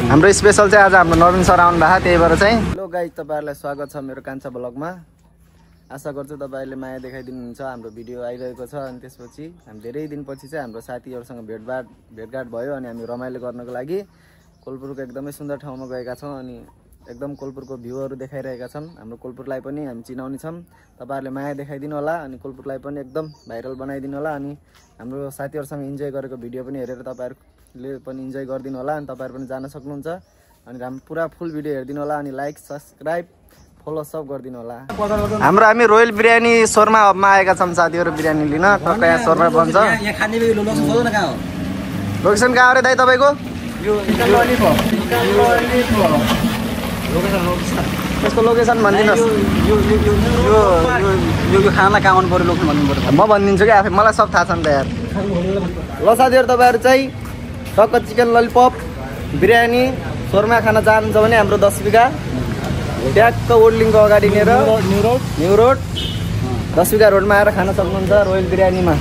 हाम्रो स्पेशल चाहिँ आज हाम्रो नवीन सर आउनु भएको त्यही भएर चाहिँ हेलो गाइज तपाईहरुलाई स्वागत छ मेरो कान्छा ब्लगमा। आशा गर्छु तपाईहरुले माया देखाइदिनुहुन्छ। हाम्रो भिडियो आइरहेको छ अनि त्यसपछि हामी धेरै दिनपछि चाहिँ हाम्रो साथीहरुसँग भेटघाट भयो अनि हामी रमाइलो गर्नको लागि कोलपुरको एकदमै सुन्दर ठाउँमा गएका छौं अनि एकदम कोलपुरको भ्यूहरु देखाइरहेका छन्। हाम्रो कोलपुरलाई पनि हामी चिनाउने छौं। तपाईहरुले माया देखाइदिनु होला अनि कोलपुरलाई पनि एकदम भाइरल बनाइदिनु होला अनि हाम्रो साथीहरुसँग इन्जोय गरेको भिडियो पनि हेरेर तपाईहरुले पनि इन्जोय गर्दिनु होला अनि तपाईहरु पनि जान सक्नुहुन्छ अनि हाम्रो पुरा फुल भिडियो हेर्दिनु होला अनि लाइक सब्स्क्राइब फलो सब गर्दिनु होला। हामी रोयल बिरयानी शर्मा हबमा आएका छौं साथीहरु बिरयानी लिन। टक्क यहाँ शर्मा बन्छ। यहाँ खाने लोकेसन खोज्नु न कहाँ हो? लोकेसन कहाँ हो रे दाइ तपाईको? यो ललिपप यसको लोकेसन भनिदिनुस्। यो खानालाई कहाँ आउनु पर्यो लोकेसन भन्नु पर्यो। म भनिदिन्छु कि आफै मलाई सब थाहा छ नि त यार। ल साथीहरु तपाईहरु चाहिँ टक्क चिकन ललिपप बिरयानी शर्मा खाना चाहनुहुन्छ भने हाम्रो 10 बिघा ट्याक्क ओडलिङको अगाडि नेर न्यू रोड 10 बिघा रोडमा आएर खान सक्नुहुन्छ रोयल बिरयानीमा।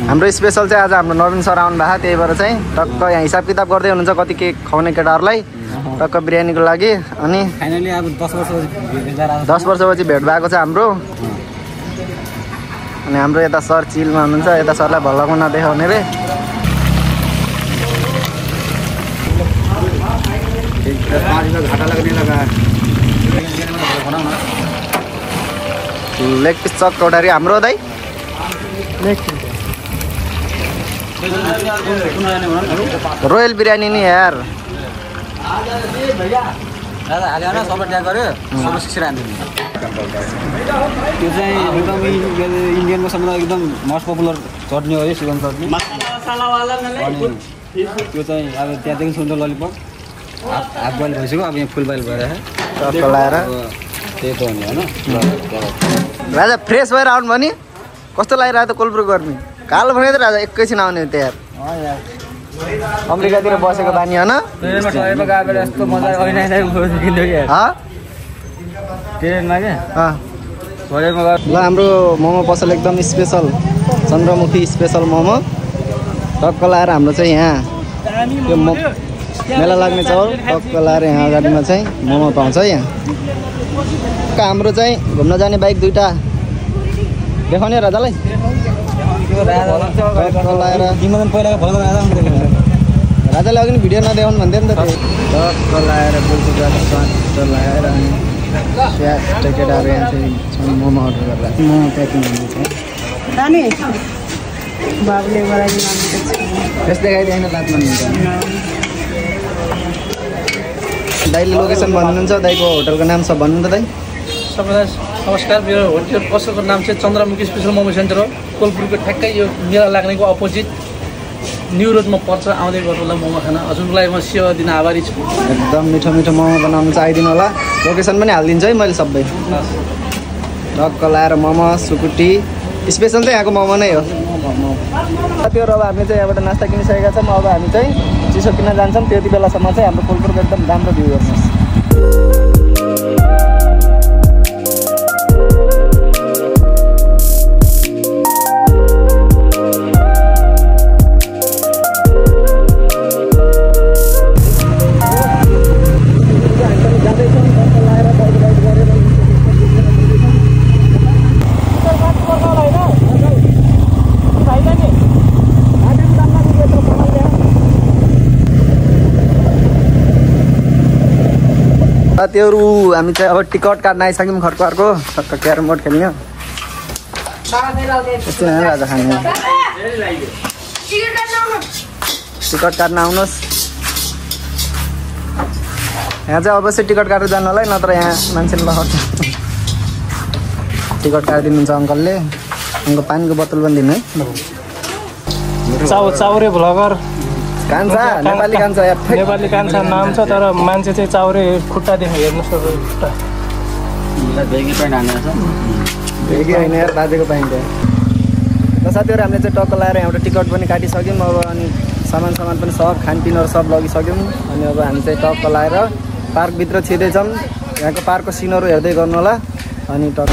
हाम्रो स्पेशल चाहिँ आज हाम्रो नवीन सर आउनु भएको त्यही भएर चाहिँ टक्क यहाँ हिसाब किताब गर्दै हुनुहुन्छ कति के खुवाउने केटाहरूलाई टक्क बिरयानीको लागि। अनि फाइनली अब 10 वर्षपछि भेट भएको छ हाम्रो। अनि हाम्रो यता सर चिलमा हुनुहुन्छ। यता सरलाई भल्लाको नदेखाउने रे। लेग पिस चक कौटारी हाम्रो दाइ रोयल बिरयानी नि यार। दादा हाल्यो न सबै ट्याग गर्यो सबै सिक्सर हान्दिनु। त्यो चाहिँ एकदम इन्डियनको सबभन्दा एकदम मोस्ट पपुलर चटनी हो यो चिकन चटनी। त्यो चाहिँ अब त्यहाँदेखि सुन्दर ललिपप हाफ बोइल भइसक्यो अब यहाँ फुल बोइल भइरहेको लाएर त्यही त हो नि होइन। राजा फ्रेस भएर आउनु भने कस्तो लागिरहेको त कोलपुर गर्मी कालो भने त राजा एकैछिन आउने त यार। अमेरिकातिर बसेको बानी होइन। ल हाम्रो मोमो पसल एकदम स्पेसल चन्द्रमुखी स्पेसल मोमो टक्क लाएर हाम्रो चाहिँ यहाँ यो मेला लाग्ने चौर टक्क लाएर यहाँ अगाडिमा चाहिँ मोमो पाउँछ यहाँ। हाम्रो चाहिँ घुम्न जाने बाइक दुईटा देखाउने राजालाई राजाले अघि भिडियो नदेखाउनु भन्थ्यो नि त। टक्क लाएर लगाएर अनि केटाहरू यहाँ चाहिँ मोमो अर्डर गरेर मोमो प्याकिङ हुँदैछ। यस देखाइदिएन बात मान्नुहुन्छ। दाइले लोकेसन भन्नुहुन्छ दाइको होटलको नाम सब भन्नु त दाइ। सबैलाई नमस्कार। मेरो होटल पसलको नाम चाहिँ चन्द्रमुखी स्पेसल मोमो सेन्टर हो। कोलपुरको ठ्याक्कै यो मेला लाग्नेको अपोजिट न्यू रोडमा पर्छ। आउँदै गर्नुलाई मोमो खाना हजुरको लागि म सेवा दिन आभारी छु। एकदम मिठो मिठो मोमो बनाउनु चाहिँ आइदिनु होला। लोकेसन पनि हालिदिन्छु है मैले सबै। टक्क लाएर मोमो सुकुटी स्पेसल चाहिँ यहाँको मोमो नै हो। साथीहरु अब हामी चाहिँ यहाँबाट नास्ता किनिसकेका छौँ। अब हामी चाहिँ चिसो किन्न जान्छौँ। त्यति बेलासम्म चाहिँ हाम्रो कोलपुरको एकदम राम्रो भ्यू हेर्नुहोस्। साथीहरु हामी चाहिँ अब टिकट काट्न आइसक्यौँ खर्कहरूको टक्क क्यारम बोर्ड खेल्ने। यस्तो राजा खाने टिकट काट्न आउनुहोस्। यहाँ चाहिँ अवश्य टिकट काटेर जानु होला है नत्र यहाँ मान्छेले लहर्छ। टिकट काटिदिनुहुन्छ अङ्कलले। अङ्कल पानीको बोतल पनि दिनु है। चाउरे भ्लगर कान्छा नेपाली कान्छा नेपाली कान्छा नाम छ तर मान्छे चाहिँ चाउरे खुट्टा देखा हेर्नुहोस् त खुट्टा भेगी प्यान्ट हानेको छ। भेगी होइन यार बाजेको प्यान्ट हो। र साथीहरु हामीले चाहिँ टक्क लाएर यहाँबाट टिकट पनि काटिसक्यौँ। अब अनि सामान पनि सब खानपिनहरू सब लगिसक्यौँ। अनि अब हामी चाहिँ टक्क लाएर पार्कभित्र छिर्दैछौँ। यहाँको पार्कको सिनहरू हेर्दै गर्नु होला। अनि टक्क